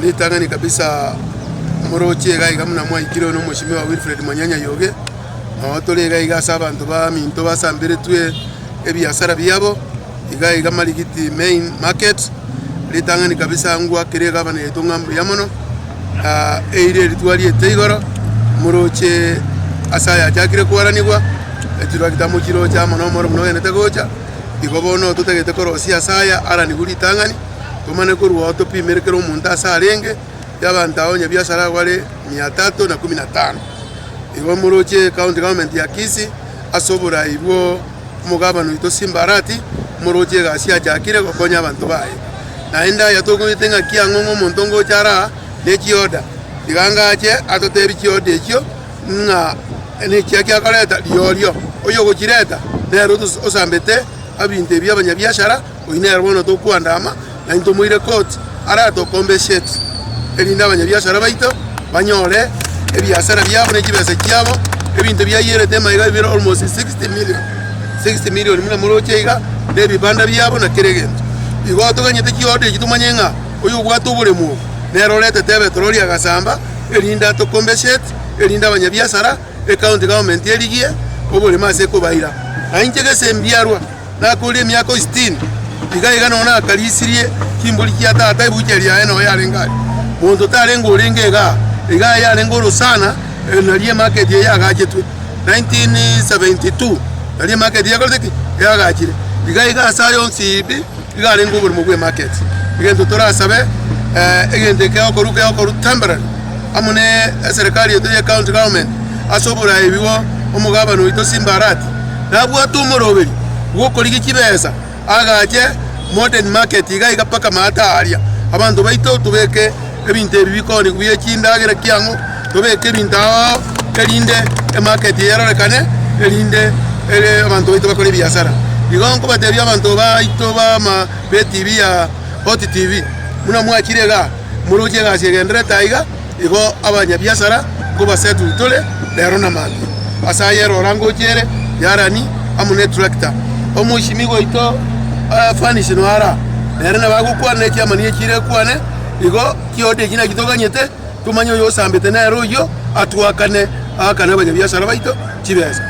Ritang'ani kabisa moroche iga iga buna mwaikire oyo nomweshimiwa Wilfred Mwanyanya Yoge, noo tore iga iga ase abanto baminto basamberetwe ebiasara biabo, iga iga Marigiti main market, ritang'ani kabisa ngwakere egavana yaito ng'a mbuya mono, eira eri twariete igoro, moroche ase ayachakire kwaranigwa, echitractor mochiroche amo na omoro buna ogenderete gocha, igo bono totagete korosia ase aya aranigwe ritang'ani. Tomane korwa oo topimere kera omonto ase arenge, y'abanto aba abanyabiasara abwo bare mia tatu na kumi na tano. Igo moroche ecounty government ya Kisii ase oborai bwo omogabana oito Simba Arati, moroche egasi achakire gokonya abanto baye. Naende aya tokoigwete ng'aki ang'o ng'a omonto ngocha are aa ne chioda, tiga ngache atotebie chioda echio ng'a nechiaki akoreta riorio, oyogochireta nere osambete ebinto ebi abanyabiasara. Oyio nere bono tokwandama, na intwe tomoire koti aratokompensate, erinde abanyabiasara baito banyore ebiasara biabo ne chibesa chiabo, ebinto biayierete amaiga bire almost 60 million, 60 million buna moroche iga, na ebibanda biabo na kera egento. Igo toganyete chiorder echi tomanye ng'a oyo obwate oboremo obo, nere oretete ebetroli agasamba, erinde atokompensate, erinde abanyabiasara, ecounty government erigie oboremo ase ekobaira. Na inche gese mbiarwa. Nakoria emiaka o sitini, iga iga nonya nakarisirie chimbori chia tata, ebucheri yaye noyo yarenge aria. Monto tarenge orenge igaa, igaa yarenge orosana, nario emarket eye yagachetwe 1972, nario emarket yakorete ki? Yagachire. Iga iga ase aya onsi pi, iga arenge oborimo bwa emarket. Egento torasabe, egento eke gegokorwa kegokorwa temporary, amo ne eserekari yaito ya ecounty government, ase oborai bwo omogabana oito Simba Arati. Nabwate omoroberi bw'okorigia chibesa, agache modern market iga iga mpaka maate aaria. Abanto baito tobeke ebinto ebi bikoonigwa bie chindagera kiang'o, tobeke ebinto ao ao erinde emarket eye erorekane, erinde ere abanto baito bakore ebiasara. Igo nkobatebia abanto baito ba ama ba etv ya Hot TV, buna mwachire igaa, moroche egasi egendererete aiga. Igo abanyabiasara nkobasetwe tore rero na mambia. Ase aya erora ngocha ere yarani amo ne tractor. Omoishimigwa oito Fanish noyo are aa, nere nabo agokwana ne chiamani echi erekwane, igo chioda echi naki toganyete, tomanye oyo osambete nere oyio, atwakane aakane abanyabiasara baito chibesa.